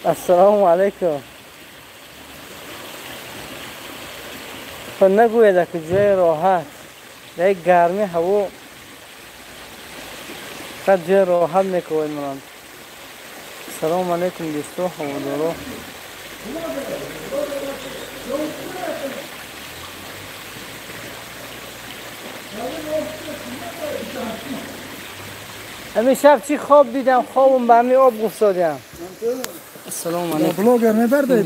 السلام علیکم. خب نگوید که جای راحت در گرمی هوا فقط جای راحت میکنید من. سلام علیکم دوستا هوادارا. همین شب چی خواب دیدم، خوابم به همین آب گفتادیم. السلام علیکم. بلاگر نبردید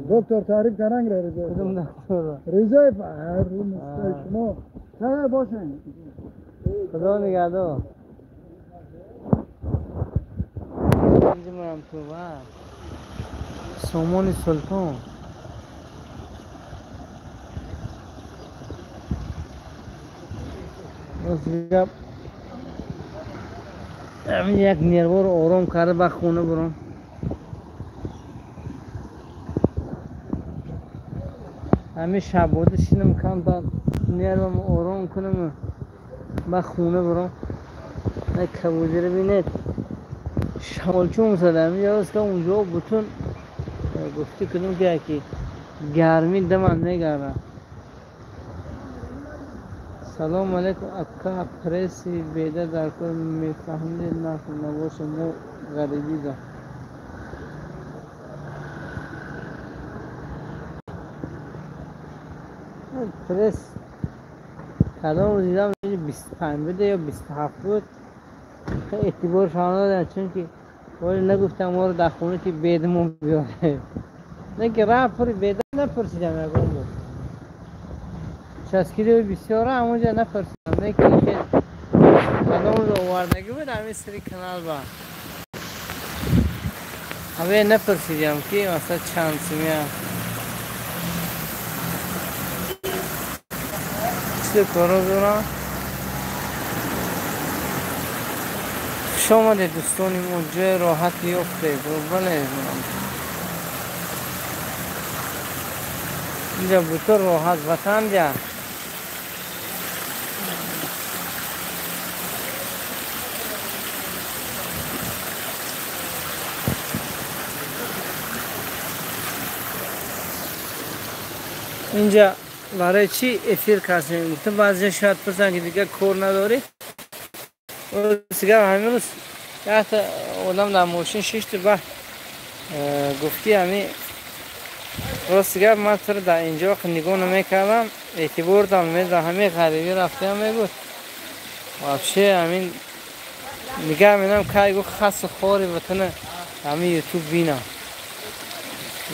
دکتر تعریف کننگ رضا شما باشین. خدا نگهدار. اینجا تو سومون سلطان. یک نروار آرام کرده به خونه برم. همین شب بوده شینم کم تا نروم آرام کنم به خونه برم. نه کبودی رو بینید شمالچون زدم یه که اونجا بتون گفتی کنم که یکی گرمی دمم نگرم. سلام علیکم اکا پرسی بیده در کار میفهمید نخون نباشه مو غریبی دا. پرس کدام رو دیدم 25 بوده یا 27 بود. خیلی اعتبار شما ندارم چون که ولی نگفتم ما رو در خونه که بیدمون بیاره. نه که رفت پری بیده نپرسیدم یکم بود. 60 کیلو بسیاره همونجا نپرسیدم. نه که خیلی کدام رو آوردگی بود همین سری کنال با. همه نپرسیدم که مثلا چند سمیه. چه کارو دارم؟ خوش آمدید دوستان، جای راحت یافته. بله اینجا بطور راحت وطن بیا. اینجا برای چی افیر کردیم؟ گفتم بعضی شاید پرسن که دیگه کور نداری. سیگار همین روز یه تا آدم در ماشین شیشت به گفتی همین راست سیگار من تو رو در اینجا وقت نگاه نمیکردم اعتبار دارم میدم همین غریبی رفته هم میگفت وابشه همین نگاه میدم که گفت خس خوری وطن همین یوتیوب بینم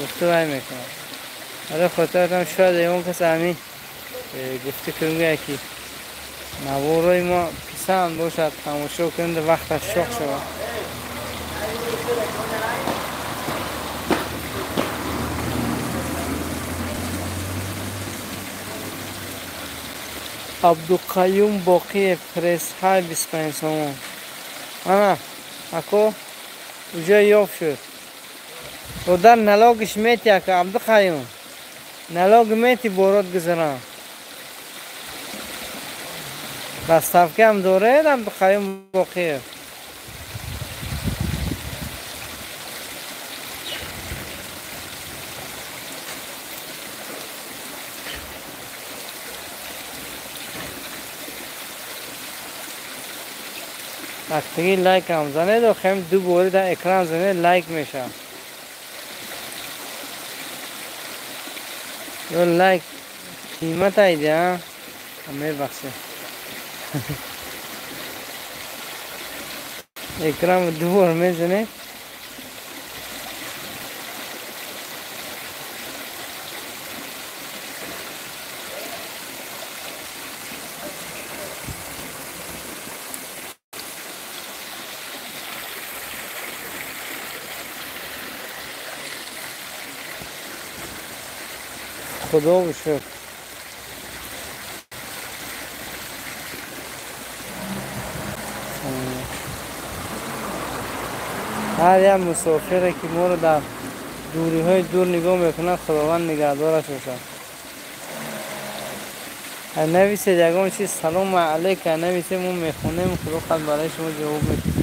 گفته وای میکنم. آره خاطرم شاید اون کس همین گفته کنم که نوارای ما پسند باشد تماشا کنند وقتش شاخ شود. عبدالقیوم باقی پرس های 25 سوم. آنا اکو اونجا یافت شد. و در نلاگش میتی اکو عبدالقیوم نلاگ میتی بارات گذران. دستافکه هم دوره عبدالقیوم باقیه. Вақтиги лайкам занед, охем ду бори дар экран занед лайк мешавад. Ё лайк қимат айда, мебахшед. Экран ду бор мезанед. Худо шукр. Ҳар як мусофире ки моро дар дуриҳои дур нигоҳ мекунад, Худованд нигаҳдораш бошад. Нависед ягон чиз, салому алайка нависед, мо мехонем, Худо қад барои шумо ҷавоб медиҳад.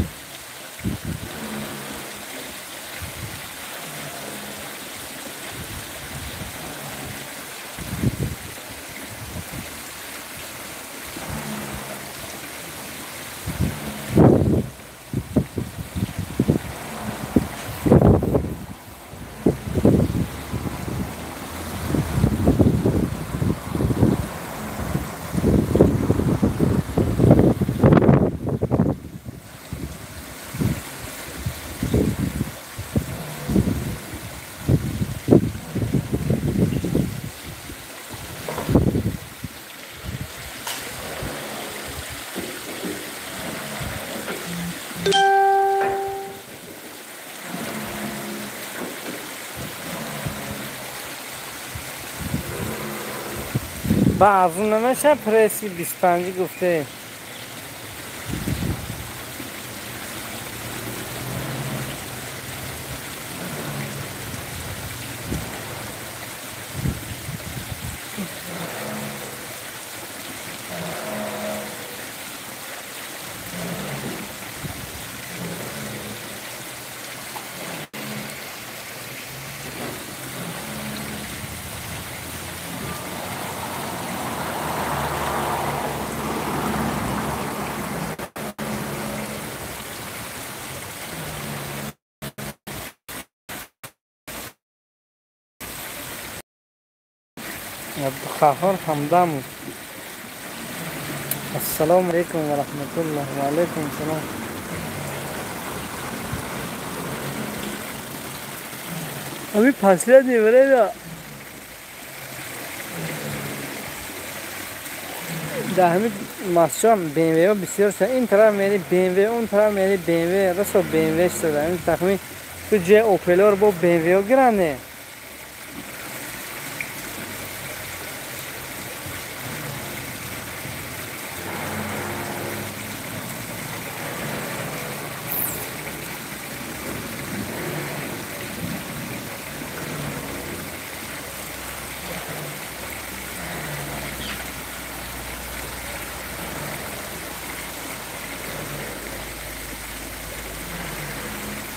Ба арзун намеша преси 25 гуфте. Абдуқаҳҳор Ҳамдамов. Ассалому алайкум ва раҳматуллоҳ. Ва алайкум салом. Ами последнее время дар ҳамин масҷидам BMW бисёр шуда. Ин тараф мери BMW, он тараф мери BMW, расо BMW шуда. Ин тахмин ту ҷои Opel-ро бо BMW гиранд.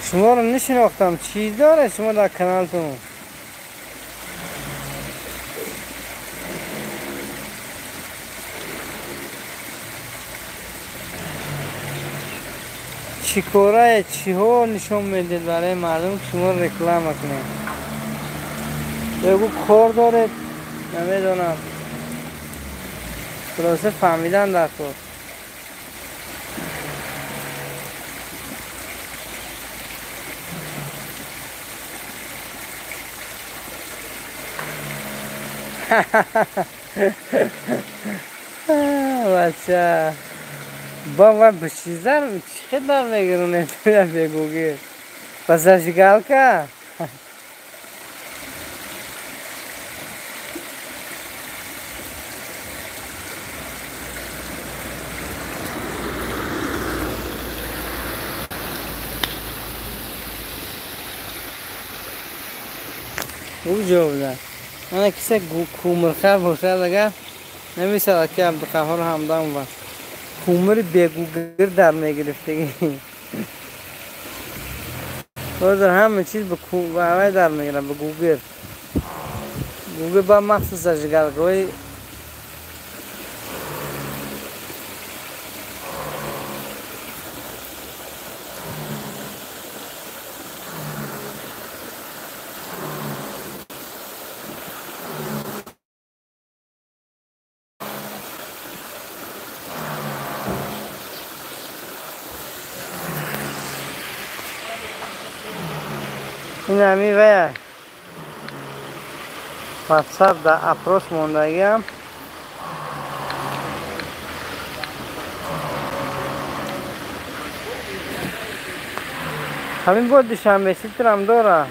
Шуморо нишинохтам. Чӣ доред шумо дар каналтон? Чӣ корае, чиҳо нишон медиҳед барои мардум, ки шумо реклама кунед? Бегӯ кор доред, намедонам. Хулоса фаҳмидан дар кор. Бача бо бишизар чӣ дар мегирунед бегуги ба зажигалка? Хуб ҷавоб дад. Мана киса кӯмирхар бошад, агар намешавад ки Абдуқаҳҳор Ҳамдам ба кӯмири бегугир дар мегирифтагӣ. Ҳозир ҳама чиз ба авай дар мегирад, ба гугир. Гугир ба махсус зажигалкаҳои Ин ҳами вая WhatsApp да опрос мондагиам. Ҳамин бо Душанбе ситрам дора.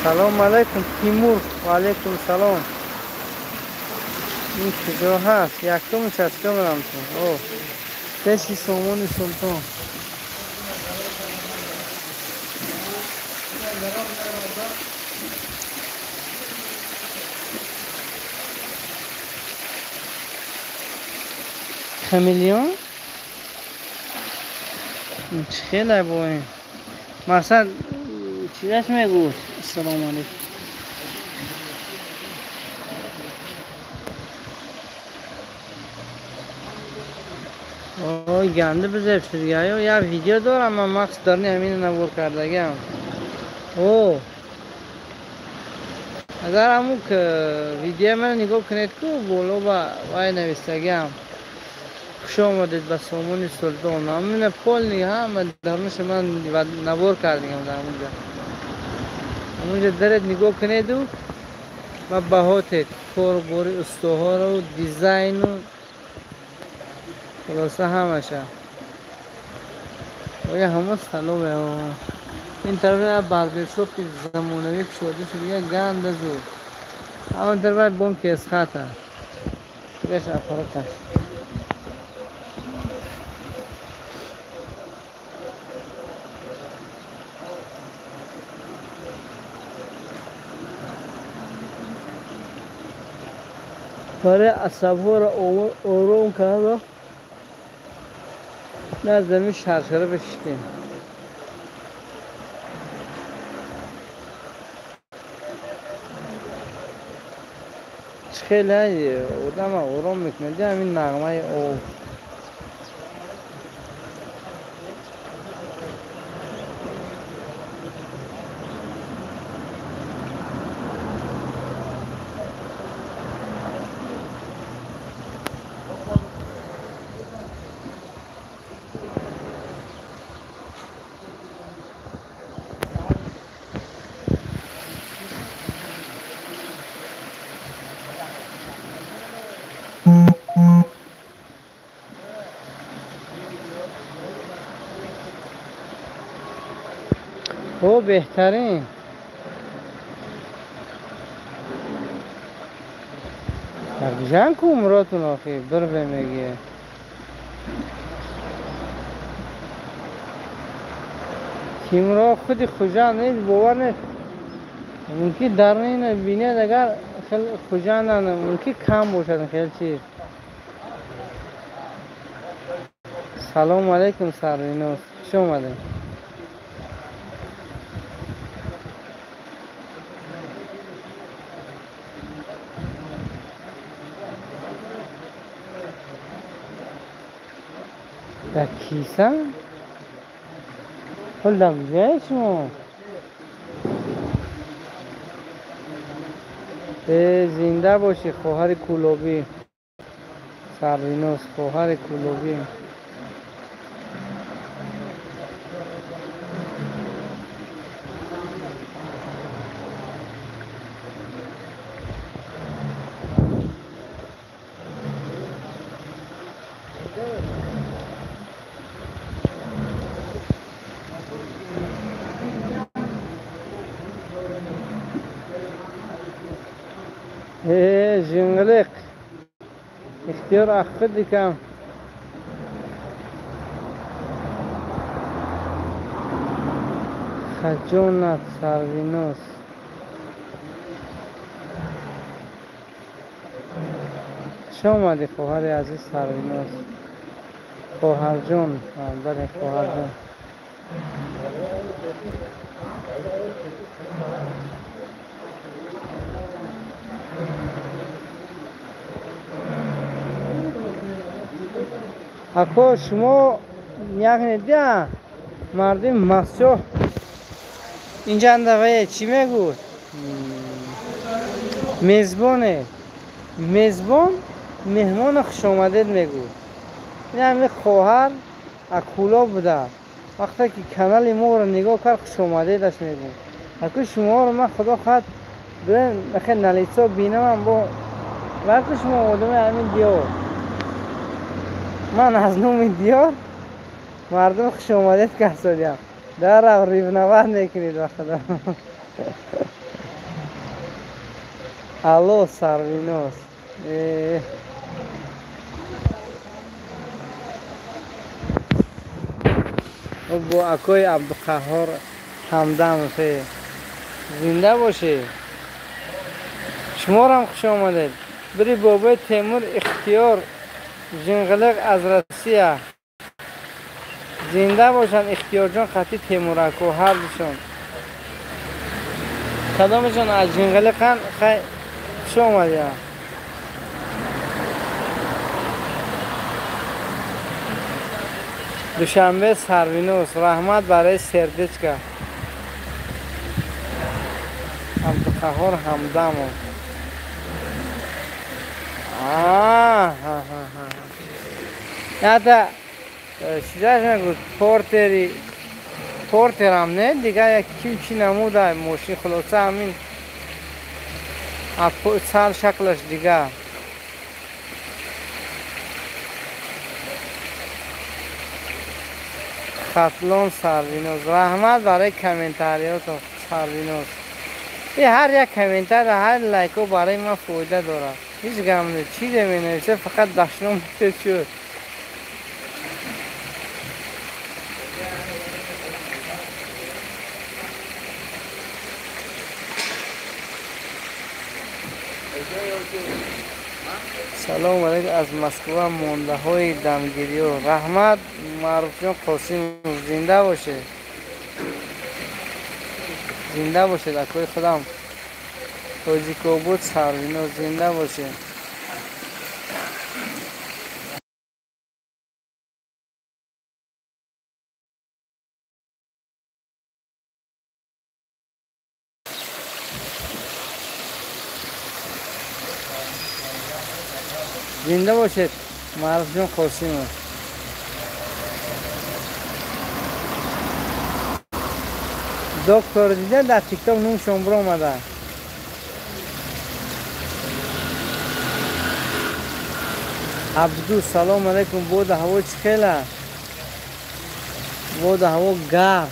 Салом алейкум, Тимур. Ва алейкум салом. Ин куҷо ҳаст? Якумш аз куҷо мерам ту? О, пеши Сомони Султон. Хамелеон? Чӣ хеле бо ин? Мақсад чизаш мегӯфт? Ассалому алейкум. Ой, ганда бизеб шудга. Ё як видео дорам ман махсус дарни ҳамин навор кардагиам. О, агар ҳамун видеои маро нигоҳ кунед ку боло ба вай навистагиам. Хуш омадед ба Сомони Султон. Ҳамина полни ҳама дарнашо ман навор кардагиам дар ҳамунҷо. Ҳамунҷо даред нигоҳ кунеду ва баҳотед корбори устоҳоро, дизайну хулоса ҳамаша. Оя ҳама саломе. Ин тараф барбершопи замонавӣ кушода шуда, ганда зуд. Ҳамон тараф бонки Эсхата. Беш аппараташ. Барои асабҳоро ором карда назами шаршара бишитем. Чӣ хеле одама ором мекунад ҳамин нағмаи об. О, беҳтарин. Дар ку умротун охи бирве мегие. Тимуро худи Хуҷанд нест, бовар нест. Мумкин дар ин бинед агар Хуҷанд мумкин кам бошад хел чиз. Салому алейкум Сарвиноз. Хуш омадед. Дар киса? Ҳол дар куҷое шумо? Зинда бошӣ хоҳари Кӯлобӣ. Сарвиноз хоҳари Кӯлобӣ. Жинглиқ ихтиёр аххидикам. Акаҷонат Сарвиноз. Хуш омадӣ, хоҳари азиз Сарвиноз. Хоҳарҷон, бале, хоҳарҷон. Ако шумо яъне дия мардим масҷо инҷа андавае чӣ мегӯд? Мезбоне. Мезбон меҳмоно хушомадед мегӯд. Ин ҳами хоҳар акуло буда. Вақте ки канали моро нигоҳ кард, хушомадедаш мегӯд. Аку шуморо ман худо хоҳад хел налицо бинамам бо вақти шумо одами ҳамин диёр. Ман аз номи диёр мардум хушомадед кардодиям. Дарав ревновать мекунед ба худо. Алло, Сарвиноз. Бо акои Абдуқаҳҳор ҳамдам зинда бошед. Шуморам хуш омадед. Бири бобои Темур Ихтиёр Жинғилиқ аз Россия. Зинда бошанд Ихтиёрҷон хати Темурако ҳардушон. Кадомашон аз Жинғилиқанд? Хай хуш омадед. Душанбе Сарвиноз. Раҳмат барои сердечка. Абдуқаҳҳор Ҳамдамов. Ята чизаш мегӯд портери портерам не дигар як ким чӣ намуда мошин хулоса ҳамин сар шаклаш дигар. Хатлон Сарвиноз. Раҳмат барои комментариётон Сарвиноз. Ҳар як комментар, ҳар лайко барои ман фоида дорад. Ҳеҷ гам не, чизе менависе, фақат дашном шуд. Салом алейкум аз Москва мондаҳои дамгириё. Раҳмат Маъруфҷон Қосимов, зинда бошед. Зинда бошед акои худам. Тоҷикобод Сарвиноз, зинда бошед. Зинда бошед Маъруфҷон Қосимов. Доктор дида дар тикток нумшон биромада. Абду, салом алейкум. Бода ҳаво чӣ хела? Бода ҳаво гарм.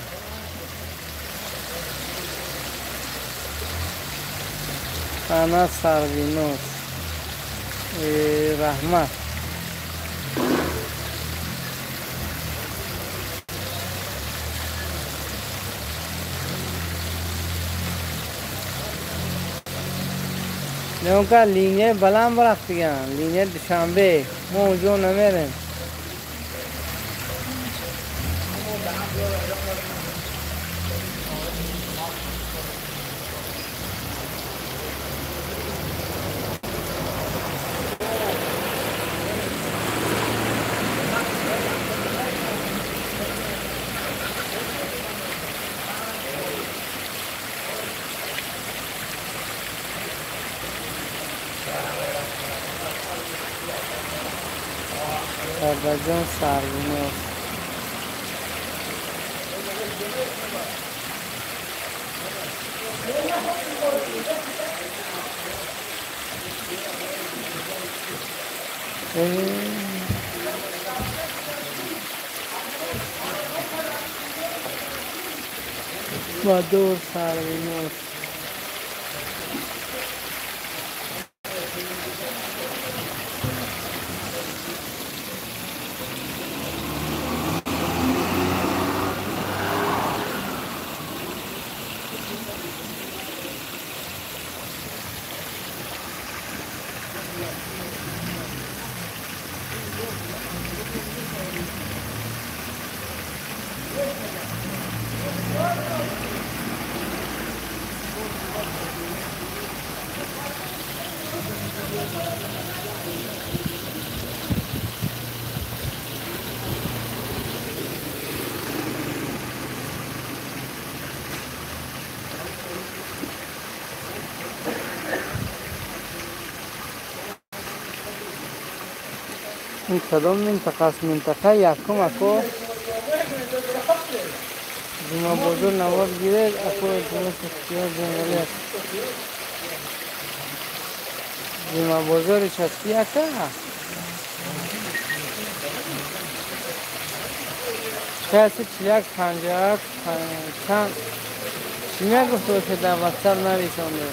Ана Сарвиноз. Раҳмат. Нёка линия баланд рафтиган, линия Душанбе. Мо онҷо намерем. Сардарҷон Сарвиноз. Мадор Сарвиноз. این کدام منطقه است؟ منطقه یکم اکو جمعه بازار نوار گیره اکو جمعه سختیار جنگلی است. جمعه بازار چسکی اکا شاید 41 51 چند چی نگفته باشه در واتساپ نویسانده.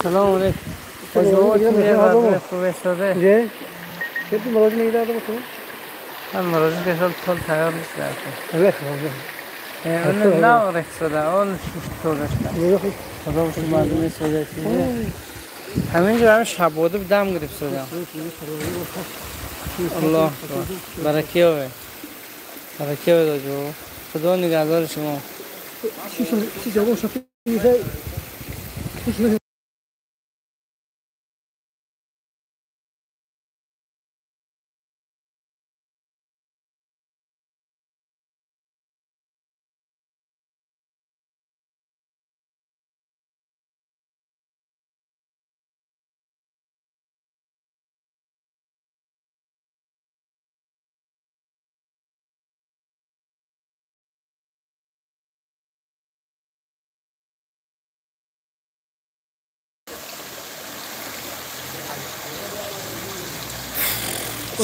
سلام علیکم. خوبه شده؟ چه مراجعه نگیدم تو؟ من مراجعه که سال سال تیار نیست اون نه رخ شده اون شش داشته. خدا باشد مردم سوده چیزه. همینجور هم شب بوده دم گرفت شده. الله برکه اوه. برکه اوه داجو. خدا نگهدار شما.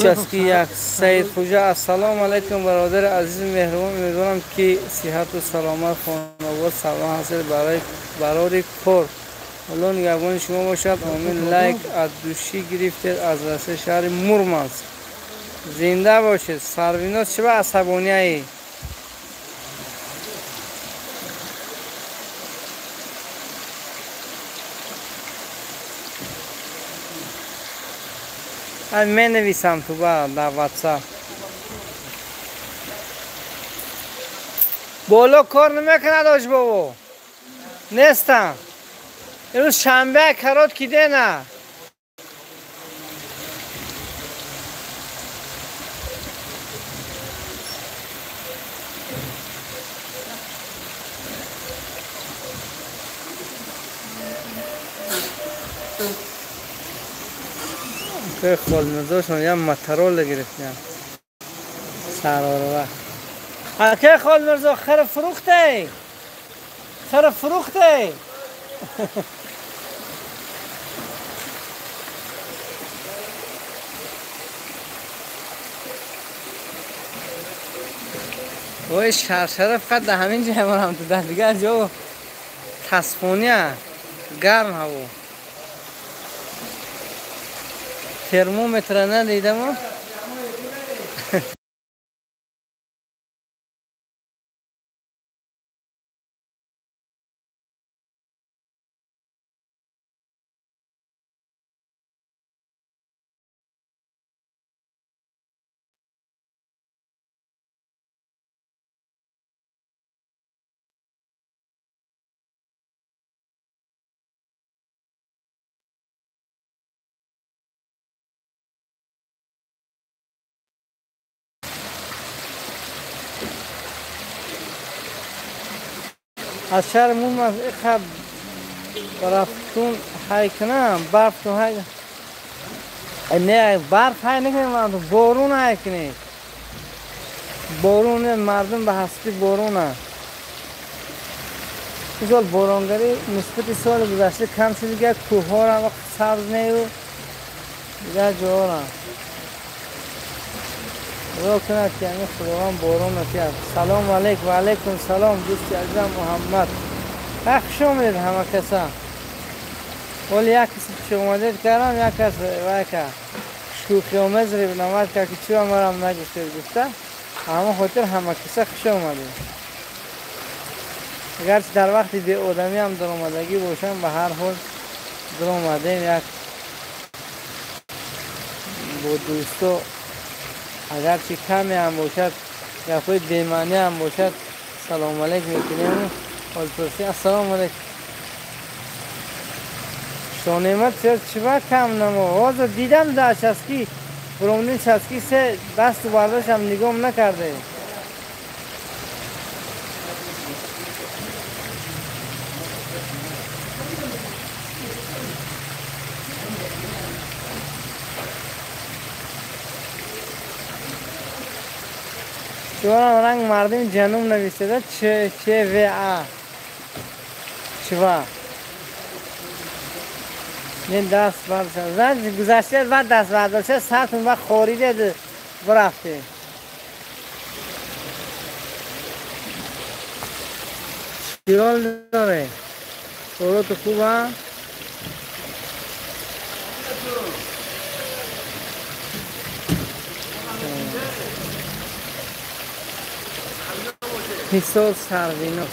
61 سید خوجا. السلام علیکم برادر عزیز مهربان، امیدوارم که صحت و سلامت خانواده سلام هستید. برای برای کار الله نگهبان شما باشد، آمین. لایک از دوشی گرفتید از رسه شهر مورمانسک. زنده باشید. سرویناز چه به عصبانی ای؟ من نویسم تو با در واتساپ بالا کار نمیکنه داش بابا نیستم. امروز شنبه کرات کیده نه که خالمرزاشون یه مترول گرفتیم سرارو. اکه خالمرزا خر فروخته، خر فروخته. وای شرشره فقط در همین جای ما هم تو در دیگر جا تصفونیه گرم هوا. ترمومتر ندیدم. از شهر مورمانسک اخب برفتون های کنم برف تو های نه برف های نکنیم بارون های کنیم. بارون مردم به هستی بارونه. این سال بارانگری نسبت سال گذشته کم شد دیگه. کوه ها هم وقت سبز نه و دیگه جا هم خدا کند که همین خداوند بارون نکرد. سلام علیکم. و علیکم سلام دوستی عزیزم محمد. خوش آمدید همه کسا. ولی یک کسی خوش آمدید کردم، یک کس وای که شوخی آمیز رو نماد کرد که چرا مرا نگفتید گفته. همه خاطر همه کسا خوش آمدید. اگرچه در وقتی بی آدمی هم در آمدگی باشم، به هر حال در آمدیم یک با دوستا اگرچه کمی هم باشد، گپای بی‌معنی هم باشد، Салом алейкум мекунем. Ҳолпурсӣ. Ассалому алейкум. Шонемат чиба кам намо. Ҳозир дидам дар часки буромдин часки се дасту бардошам нигоҳ накарде. Чуварам ранг мардим ҷануб нависада ч ч в а. Чува. Не даст бардошт. Зан гузашта баъд даст бардошта сартун ба хориде бурафте. Чирол дора. Корот хуба. Ҳисор Сарвино.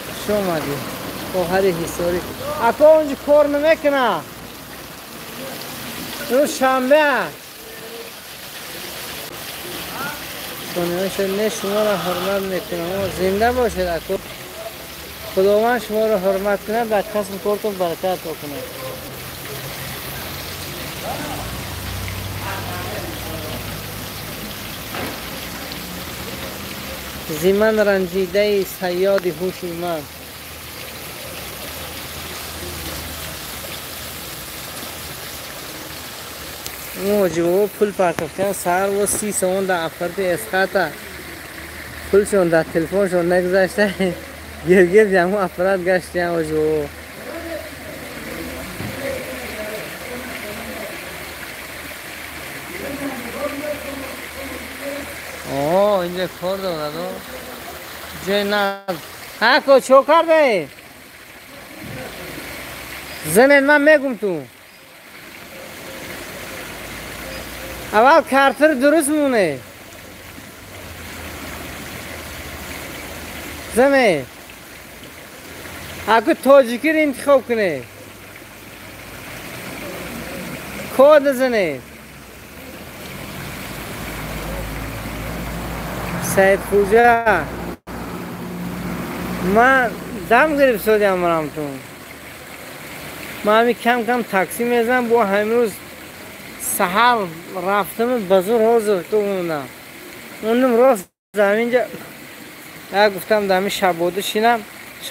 Хуш омадӣ. Хоҳари Ҳисорӣ. Ака онҷо кор намекуна. Рӯз шанбе. Не шуморо ҳурмат мекунам. Зинда бошед ака. Худованд шуморо ҳурмат кунад, дар касбу кортон баракат кунад. Зи ман ранҷидаи сайёди ҳуши ман. Мо пул партофтан саҳар во 30 сомон дар аппарати эсхата пулшон дар телефоншон нагузашта гиргир ҳамун аппарат гаштиям оҷибо. О, инҷа кор дорад. Ҷои наз. Ҳа ко чо кардаe? Занед ман мегум ту. Аввал картир дуруст муне. Зане. Аку тоҷикиро интихоб куне. Код зане. Саид Хуҷа. Ман дам гирифт содиам рамтун. Ман ҳами кам кам такси мезанам, бо ҳамин рӯз саҳар рафтам ба зур ҳозир ту мондам. Мондам рост ҳаминҷа як гуфтам дар ҳамин шабоду шинам.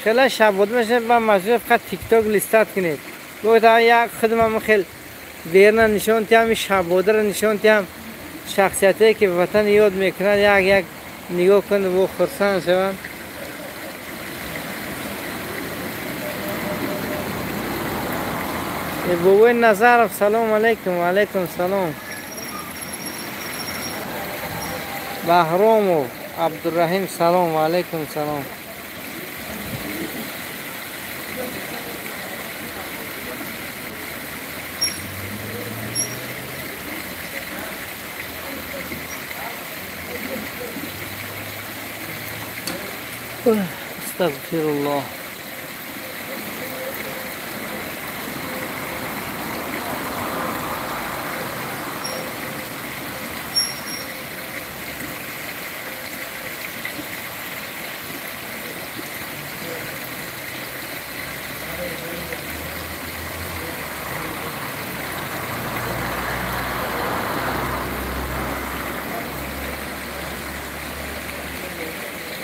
Хела шабоду мешинам, ман маҷбур фақат тикток листат кунед. Гуфтам як худам хел берна нишон тиҳам, ин шабодро нишон тиҳам. Шахсияте ки ватан ёд мекунад, як як нигоҳ кунад во хурсанд шаванд. Бобои Назаров, салом алейкум. Ва алейкум салом. Баҳромов Абдурраҳим, салом. Ва алейкум салом. Астағфируллоҳ.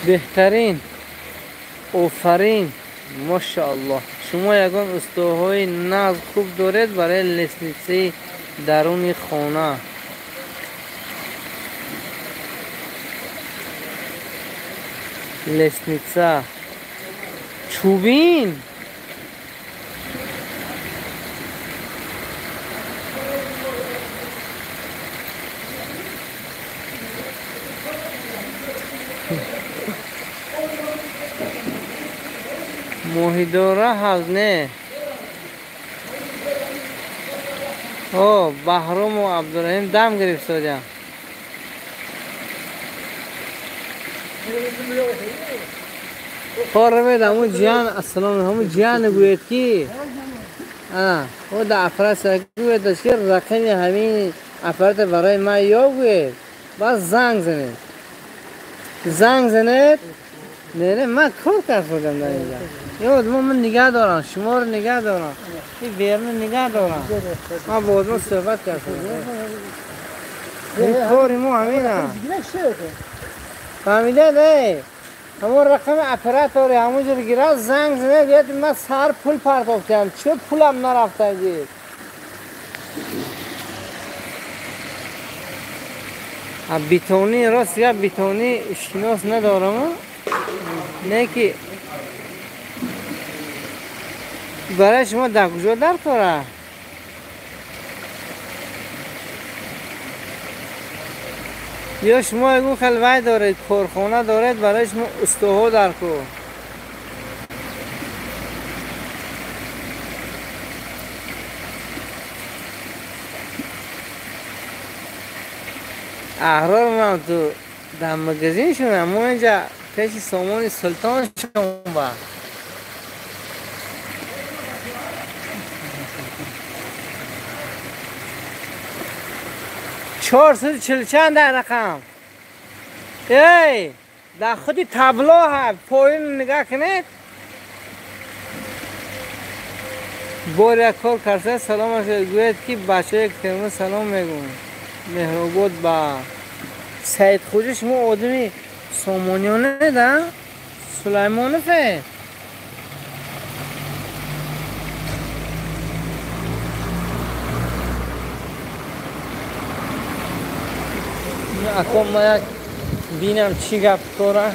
Беҳтарин, офарин, машааллоҳ. Шумо ягон устоҳои нағз хуб доред барои лестницаи даруни хона? Лестница чӯбин. Моҳидора ҳаст не? О, Баҳрому Абдураҳим дам гирифт содиам. Хоравед ҳамун ҷиян, ассалом, ҳамун ҷиян гӯед ки о дар аппарат гӯед ки рақами ҳамин аппарата барои ман ё гӯед, баъд занг занед. Занг занед. Не, ман кор кардам дар инҷа. Ё ман нигоҳ дорам, шуморо нигоҳ дорам. Ин берун нигоҳ дорам. Ман бо одам суҳбат кардам. Ин кори мо ҳамин аст. Фаҳмидед, эй? Ҳамон рақами оператори ҳамонҷо гирад, занг занад, гӯяд ман саҳар пул партофтам, чӣ пулам нарафта дид. Битонӣ, рост гап, битонӣ шинос надорам, не ки барои шумо дар куҷо дар кора? Ё шумо ягон хел вай доред, корхона доред, барои шумо устоҳо дар кор. Аҳрор ман ту дар магазин шудам, мо инҷа пеши сомони султон шумба. 440 чанд дар рақам. Эй, дар худи табло ҳа, поин нигоҳ кунед. Бор як кор карда салом гӯяд ки бачаи Кирмон салом мегӯяд. Меҳробод ба Саид Хуҷа, шумо одами сомониёне да? Сулаймонове? Ако ма як бинам чӣ гап дора.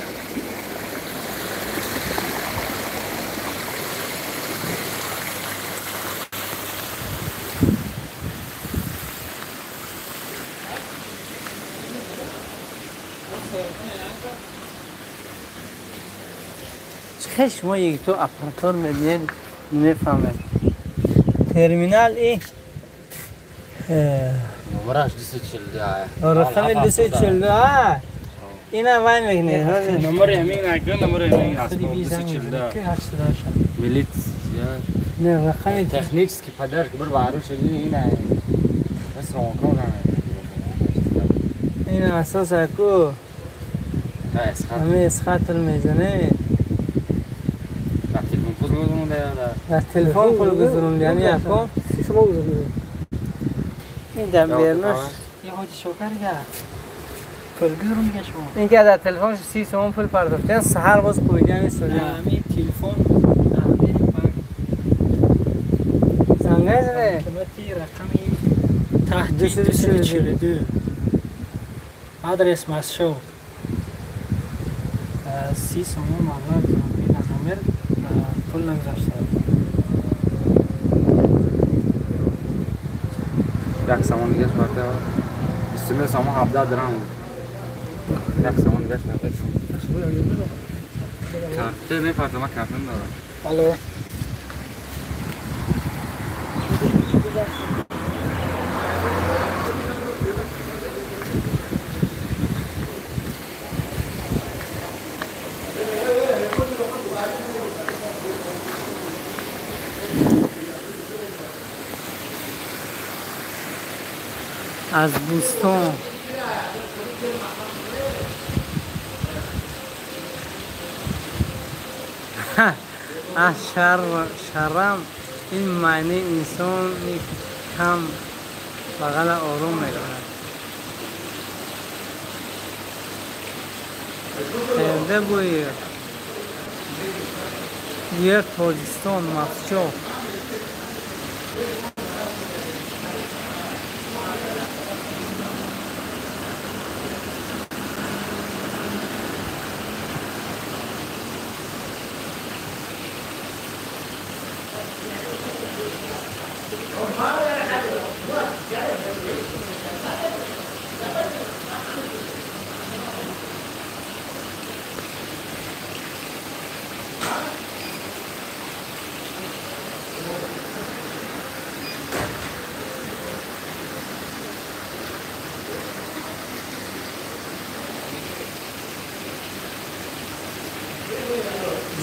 Хеле шумо якто оператор мебинед, намефаҳмед. Терминал и номераш 242. Рақами 242. Ина вай мекунед. Номери ҳамин акун, номери ҳамин асбоб 242. Милиция. Не, рақами технический подарок бір маъруф шуд ина. Бas ронкон. Ина асос аку. Ҳамин исхатр мезанед. Дар телефон пул гузаронд, яъне аку. Шумо гузаронд. Ин дар бернаш. Ин ки дар телефон 30 сомон пул пардохтан, саҳар боз қӯйдани сода. Ҳамин телефон занг зане. Қимати рақами таҳт 242. Адрес Москва. 30 сомон маблағ гузаронд, аз номер пул нагузашта. Як сомон дигаш парта. 29 сомон 17 дирам. Як сомон дигаш парта. Карта не парта, ман карта надорам. Алло. Аз Бӯстон. Аз шарам ин маънии инсони кам бағала ором мегардад. Хелде бӯи гӯя Тоҷикистон Москва.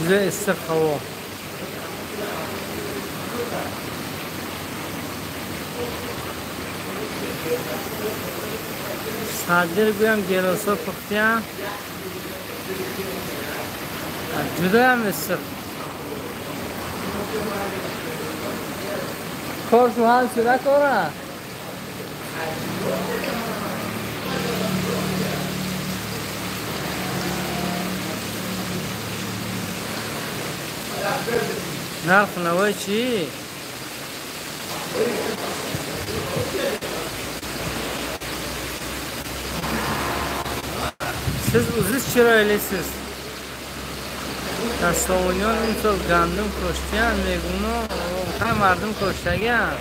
Juda issiq havo. Садир гӯям гелосо пухтям. Judayam issiq. Kor shu hal shuda kora. Narx navoiy chi? Siz o'ziz chiroylisiz. Sovuniyon imsol gandum ko'shgan, megunu ham mardum ko'shlagan.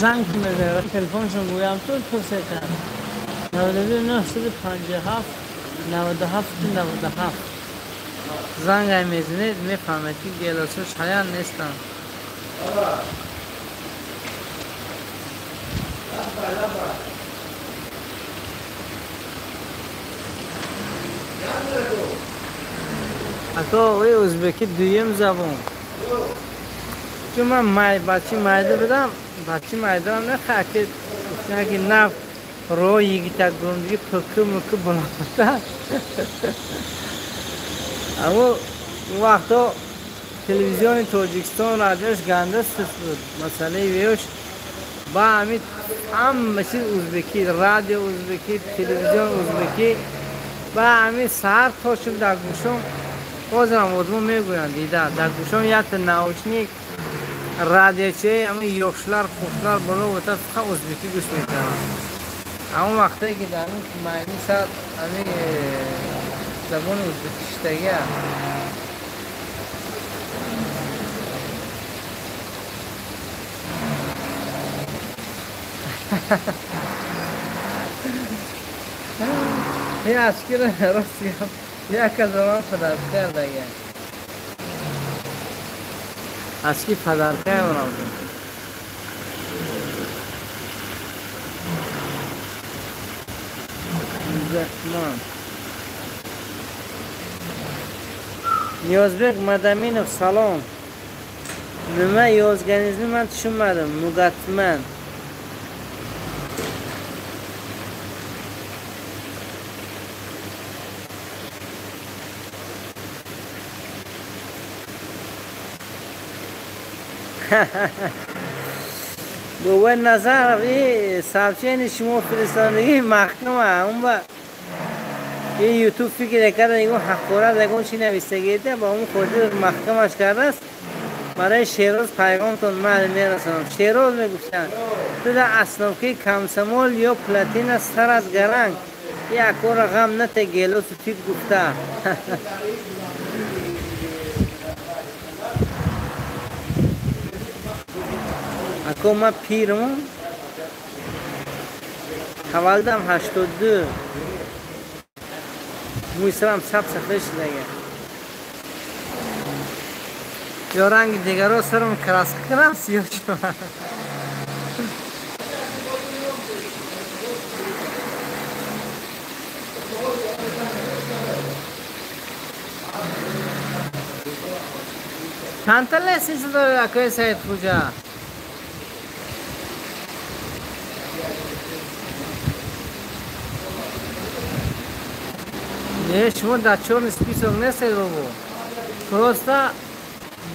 Занг мезанад, телефоншон гӯям ту пурсетан. 92 957 97 97 занг мезанед, мефаҳмед ки гелосо шаян нестанд. Ако ои ӯзбекӣ дуюм забон. Чун ман бачи майда будам, бачи майдам нехоҳад ки нав роҳ йигитак гумдиги пк мк булота. Аммо он вақто телевизиони Тоҷикистон радиош ганда суст буд. Масъалаи веёш ба ҳамин ҳама чиз ӯзбекӣ, радио ӯзбекӣ, телевизион ӯзбекӣ. Ба ҳамин саҳар то шуд дар гӯшом, ҳозирам одмо мегӯянд дида, дар гӯшом якта наушник радиочаи ҳамин ёшлар, хушlar боло бута фақат ӯзбекӣ гӯш мекарданд. Ҳамон вақтае ки дар ҳамин майни сар ҳамин забони ӯзбекӣ шиштагия. Ин ашкиро рост гап як аз ман падар кардага. Ашки падаркаям равдем. Ниёзбек Мадаминов салом. Nima yozganingizni man tushunmadim. Mugatman. Бобои Назаров и сообщение шумо фиристодагӣ маҳкама. Он ба и ютуб фикр карда ягон ҳақорат ягон чи навистагида ба он хотир маҳкамаш кардааст. Барои Шероз пайғомтон ман мерасонам. Шероз мегуфтанд ту дар основкаи комсомол ё платина сарат гаранг якора ғам нате гелосу тит гуфта. Ако ман пирам, таваллудам 82, мӯи сарам саб сафед шудага. Ё ранги дигаро сарам краска кардам сиёҳ шуд. Чандта лестница доред акои Саидхӯҷа? Не, шумо дар чёрный список нестед бобо. Просто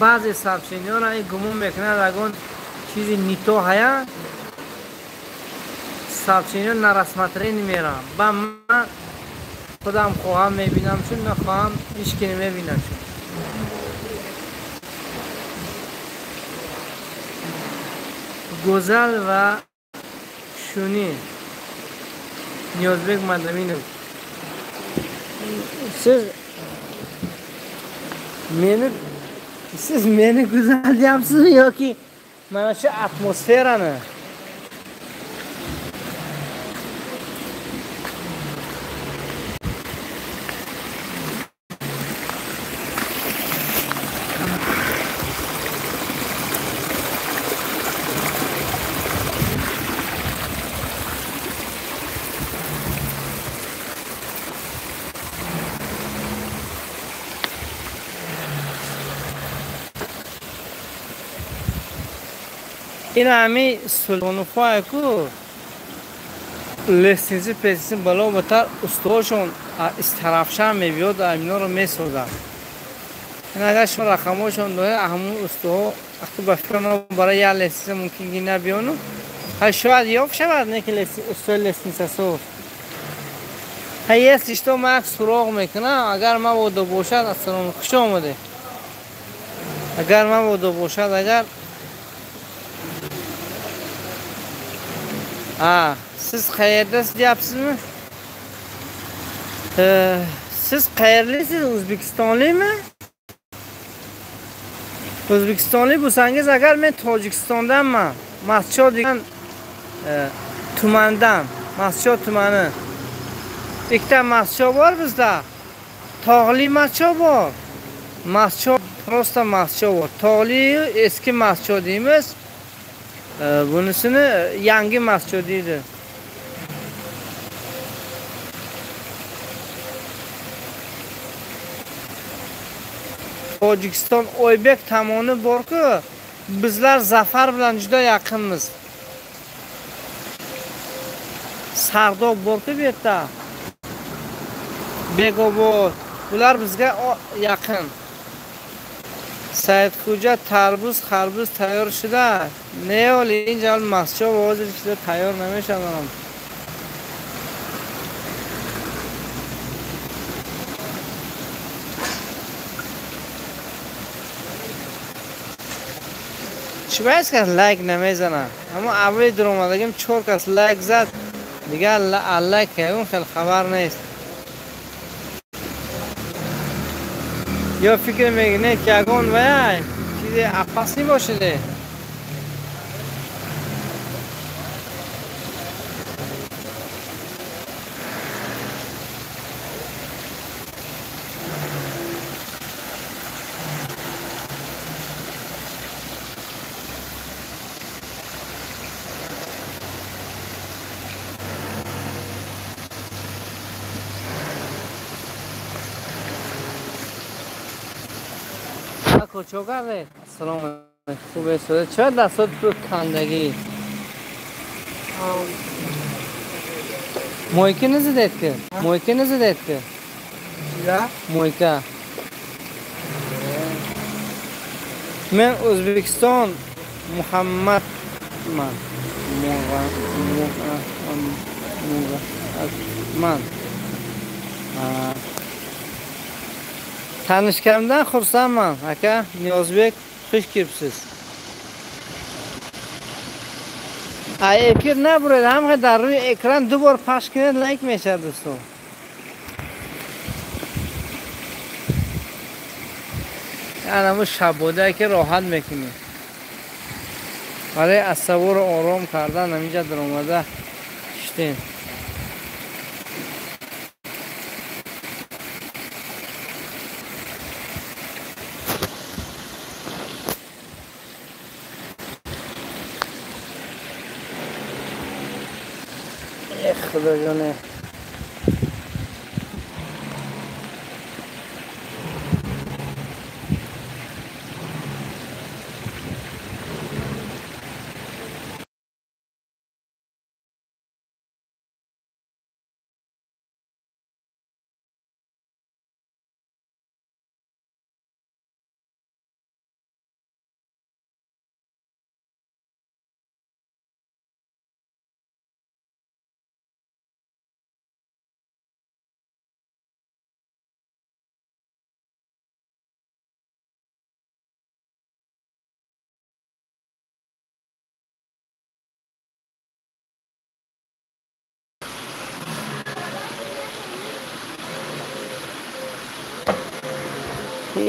баъзе сообщениёро ин гумон мекунад ягон чизи не то ҳая, сообщениё на рассмотрение мераванд. Ба ман худам хоҳам мебинам, чун нахоҳам ҳеҷ ки намебинад. Гӯзал ва Шунӣ. Ниёзбек Мадаминов. Siz meni go'zal deyapsizmi yoki mana shu atmosferani? Ин ҳами султоновҳое ку лестница пестница бало батар устошон истарафшан мебиёд, аминоро месозад. Ин агар шумо рақамҳошон доред, ҳамун устоҳо вақти ба фикр барои як лестница мумкин ки набиёну, ҳа шояд ёфт шавад, не ки устои лестницасоз. Ҳа если что ман як суроғ мекунам, агар мабодо бошад, ассалому хуш омадед. Агар мабодо бошад, агар siz qayerdasiz deyapsizmi? Siz qayerlisiz? O'zbekistonlikmi? O'zbekistonlik bo'lsangiz, agar men Tojikistondanman. Mascho degan tumandan, Mascho tumani. Ikkita Mascho bor bizda. Tog'li Mascho bor. Mascho, просто Mascho bor. Tog'li eski Mascho deymiz. Bunisini yangi Mascho deydi. Tojikiston Oybek tomoni bor-ku, bizlar Zafar bilan juda yaqinmiz. Sardob bor-ku bu yerda. Begobod, ular bizga yaqin. Saidxo'ja tarbuz, xarbuz tayyor shida. Ne oli injal Mascho hozir ichida tayyor nameshaman. Чӣ кас лайк намезанад? Аммо аввали дуромадагим 4 кас лайк зад, дигар лайк ягон хел хабар нест. Ё фикр мекунед ки ягон вай чизе апасӣ бошиде? Чо карде? Ассалому алайкум. Хуб аст. Чаро дастот пур кандагӣ? Мойка назадед ки? Мойка назадед ки? Я? Мойка. Мен O'zbekiston Muhammadman. Muhammadman. Tanishganimdan xursandman, aka Niyozbek, xush kelibsiz. Efir naburadi, hamma дар рӯи экран ду бор пахш кунед, лайк мешавад дӯстон. Ана шабода ки роҳат мекунӣ. Барои асаборо ором кардан ҳаминҷа даромада шиштем. Худо ҷоне.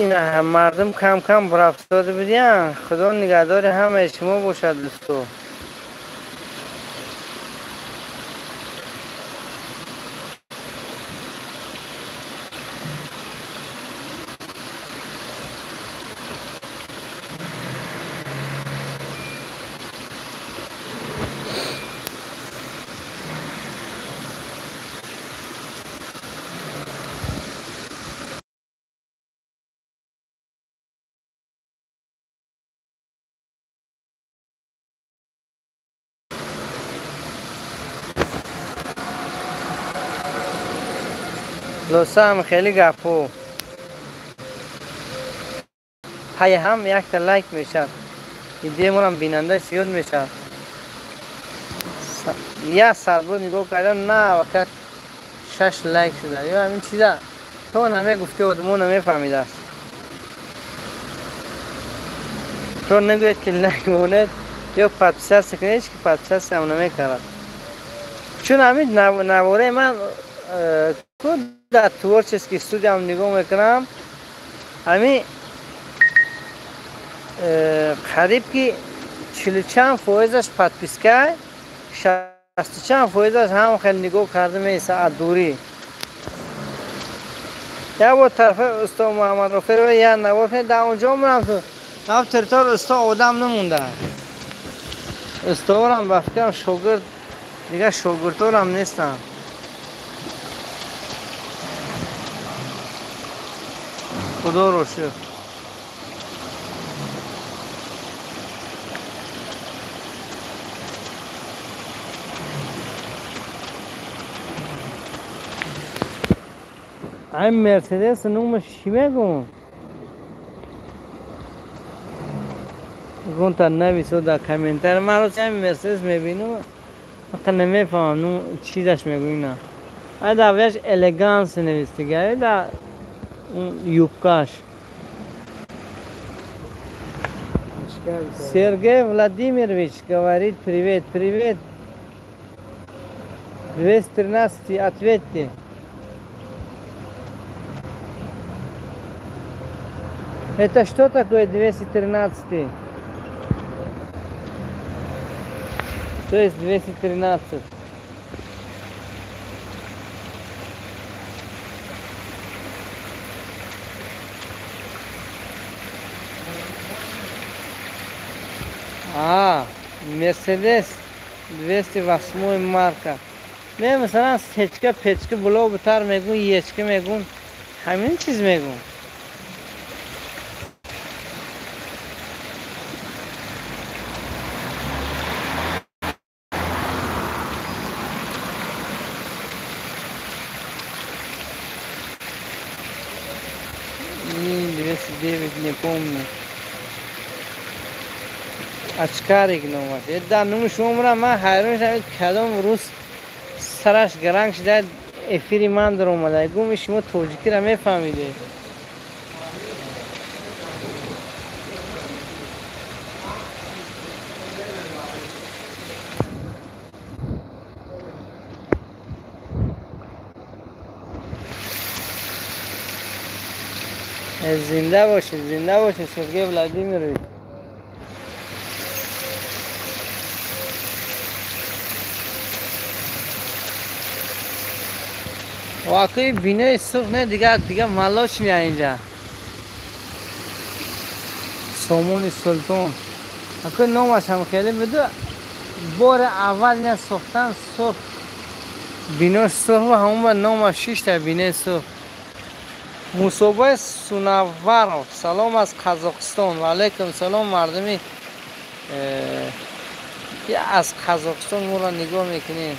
Ин мардум кам кам рафтода будиян. Худо нигаҳдори ҳамаи шумо бошад дӯсто. Хулоса хеле гапҳо. Пай ҳам якта лайк мешавад. Идеямонам бинанда зиёд мешавад. Як сарбор нигоҳ кардам, на вақт 6 лайк шуда. Ё ҳамин чиза то намегуфти одамо намефаҳмидааст. То нагӯяд ки лайк монед ё подписаться кунед, ҳеч ки подписаться ҳам намекард. Чун ҳамин навораи ман дар творческий студиям нигоҳ мекунам, ҳамин қариб ки 40 чанд фоизаш подписка, 60 чанд фоизаш ҳам хеле нигоҳ карда меиста аз дурӣ. Як бор тарафи устод Муҳаммад Рофирова як навор дар онҷо мурам, ту территория устод одам намонда. Устодорам ба фикрам шогирд, дигар шогирдорам нестанд. Худоро шукр. Ай Мерседес номаш чӣ мегӯм? Гунта нависо дар комментар. Ман рост ҳамин Мерседес мебинам, фақат намефаҳмам ну чизаш мегӯ ина. Ай дар вияш элеганс навистига, ай дар юбкаш. Сергей Владимирович говорит привет, привет. 213, ответьте. Это что такое 213? То есть 213. А, Мерседес 208 марка. Не, масалан, сечка, печка, було бутар мегун, ечка мегун. Ҳамин чиз мегун. Не, 209 не помню. Очкарик номаш. Дар номи шумо мурам, ман ҳайрон шудам, кадом рус сараш гаранг шуда эфири ман даромада. Гум шумо тоҷикиро мефаҳмиде. Зинда бошед, зинда бошед, Сергей Владимирович. Вақои бинои сурх не, дигар малоч не инҷа. Сомони Султон. Акои номаш ҳам хеле буду. Бори аввал не сохтан сурх. Бинош сурх ва ҳамон ба номаш шишта бинои сурх. Мусобаи Сунаваров. Салом аз Қазоқистон. Ва алайкум салом мардуми ки аз Қазоқистон моро нигоҳ мекунед.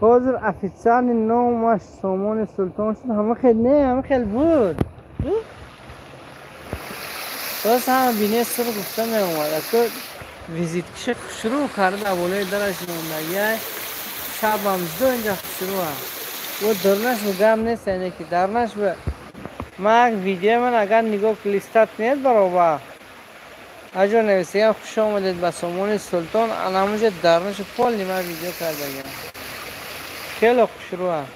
Ҳозир официальный номаш Сомони Султон шуд. Ҳама хел не, ҳама хел буд. Боз ҳама бинои сурх гуфта меомад. Ако визиткаша хушрӯ карда болои дараш монда. Яй шабам зо инҷа хушрӯ аст. Бо дарнаш бо гап нест, яъне ки дарнаш бо ман як видео ман агар нигоҳ листат кунед баробар. Аҷо нависагам хуш омадед ба Сомони Султон, ана ҳамонҷо дарнашу полни ман видео кардагам. Хеле хушрӯ аст.